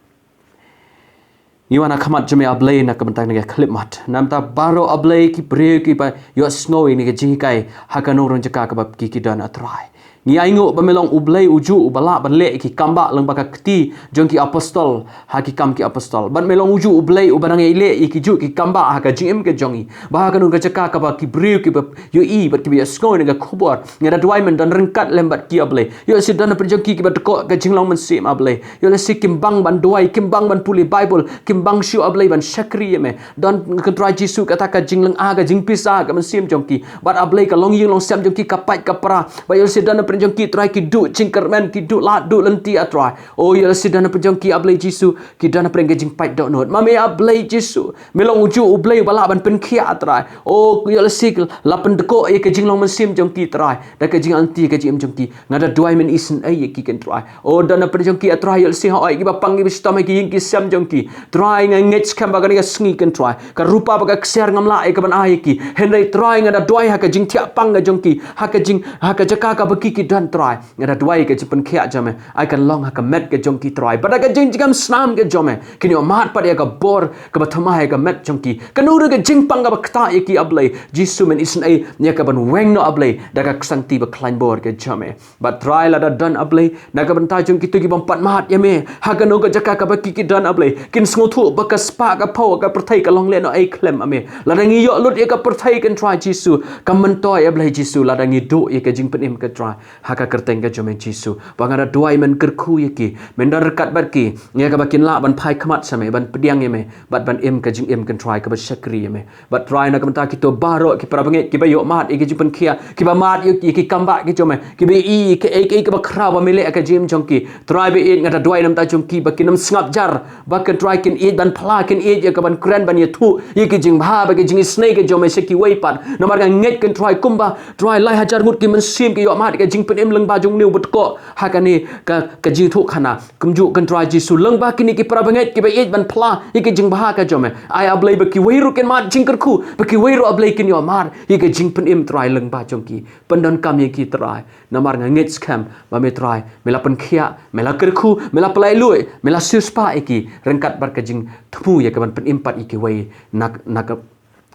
Ngi wan ha khmat jong me A Blei na ka bynta kane ka khyllipmat. Namar baroh A Blei ki briew kiba ïohsngew ïa kane ka jinghikai ha kano ruh ka jaka kaba ki ki don, A Trai. Ngi ainguh ba me long U Blei ujuh uba lah ban leh ïa ki kambah lyngba ka kti jong ki apostol ha Ki Kam ki Apostol. Bad me long ujuh U Blei uba dang ïaleh ïa kijuh ki kambah ha ka jingim ka jong ngi. Ba ha kano ka jaka kaba ki briew kiba ïohi bad kiba ïohsngew ïa kane ka khubor, nga da duwai men don ryngkat lem bad ki A Blei. Ïoh lehse don na pdeng jong ki kiba tkoh ka jinglong mynsiem A Blei. Ïoh lehse kim bang ban duwai, kim bang ban pule Baibl, kim bang shuh A Blei ban shakri ïa me. Don, Kynrad Jisu, kata ka jinglynga, ka jingpisa ka mynsiem jong ki. Bad A Blei, ka longïing longsem jong ki ka pait ka pra. Bad ïoh lehse don na pdeng jong ki Trai ki duh jingkyrmen, ki duh lad duh lynti, A Trai. O ïoh lehse don na pdeng jong ki A Blei Jisu, ki don na pdeng ka jingpait dohnud. Ma me A Blei Jisu, me long ujuh U Blei uba lah ban pynkhiah, A Trai. O ïoh lehse la pyndkoh ïa ka jinglong mynsiem jong ki Trai, da ka jinglynti ka jingim jong ki. Nga da duwai men isynei ïa ki, Kynrad. O don na pdeng jong ki, A Trai, ïoh lehse hooid kiba pang kiba shitom ha ki ïing ki sem jong ki. Trai nga ngeit skhem ba kane ka sngi, Kynrad, ka rupa bad ka ksiar ngam lah ïa ka ban ai ïa ki. Hynrei Trai nga da duwai ha ka jingthiah pang ka jong ki, ha ka jing, ha ka jaka kaba ki ki don Trai, nga da duwai ka jingpynkhiah jong me, ai kan long ha ka met ka jong ki Trai. Bad da ka jingjngem snam ka jong me, kin ïohmad pat ïa ka bor kaba thymmai ha ka met jong ki. Kano ruh ka jingpang kaba ktah ïa ki A Blei, Jisu men isynei ïa ka ban weng noh A Blei, da ka ksangti ba khlaiñ bor ka jong me. Bad Trai lada don A Blei, na ka bynta jong kito ki bym pat mad ïa me, ha kano ka jaka kaba ki ki don A Blei, kin sngewthuh ba ka spah ka phew ka pyrthei ka long lehnohei khlem A Me. Lada ngi ïoh lut ïa ka pyrthei Kynrad Jisu, ka myntoi A Blei Jisu, lada ngi duh ïa ka jingpynim Kynrad, ha ka kyrteng ka jong Me Jisu. Ba nga da duwai Men kyrkhu ïa ki, Men don ryngkat bad ki, ïa kaba kin lah ban phai khmat sha Me, ban pdiang ïa Me, bad ban im ka jingim Kynrad kaba shakri ïa Me. Bad Trai na ka bynta kito baroh ki para bangeit kiba ïohmad ïa ki jingpynkhiah, kiba mad ïa ki, ïa ki kam bah ki jong Me, kiba ïohi ïa ki, ïa ki, ïa kiba khraw ba Me leh ha ka jingim jong ki. Trai ba ïeit, nga da duwai na ka bynta jong ki ba kin ym sngap jar, ba Kynrad kin ïeit ban phla, kin ïeit ïa ka ban kren ban ïathuh ïa ki jingbha bad ki jingisynei ki jong Me sha kiwei pat. Namar nga ngeit Kynrad kumba Trai lai hajar ngut ki mynsiem ki ïohmad ïa ka jingpynim lyngba jong Une U Btkoh ha kane ka, ka jingïathuhkhana. Kumjuh Kynrad Jisu, lyngba kine ki para bangeit kiba ïeit ban phla ïa ki jingbha ka jong Me, ai A Blei ba kiwei ruh kin mad jingkyrkhu, ba kiwei ruh A Blei kin ïohmad ïa ka jingpynim Trai lyngba jong ki. Pyndonkam ïa ki Trai, namar nga ngeit skhem ba Me Trai, Me la pynkhiah, Me la kyrkhu, Me la pynlait luid, Me la siewspah ïa ki, ryngkat bad ka jingthmu ïa ka ban pynim pat ïa kiwei na, na ka,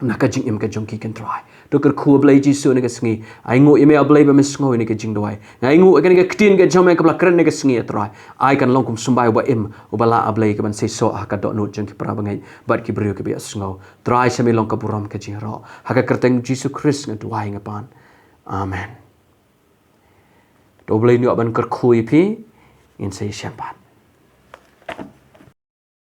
na ka jingim ka jong ki Kynrad. To kyrkhu A Blei Jisu ha kane ka sngi. Ai nguh ïa Me A Blei ba Me sngew ïa kane ka jingduwai. Ai nguh ïa kane ka ktien ka jong Me kaba la kren ha kane ka sngi, A Trai. Ai kan long kum symbai uba im, uba lah A Blei ka ban seisoh ha ka dohnud jong ki para bangeit bad ki briew kiba ïohsngew. Trai, sha Me long ka burom ka jingïaroh. Ha ka kyrteng Jisu Khrist nga duwai nga pan. Amen. To U Blei Un ïoh ban kyrkhu ïa phi. Ngin sa ïashem pat.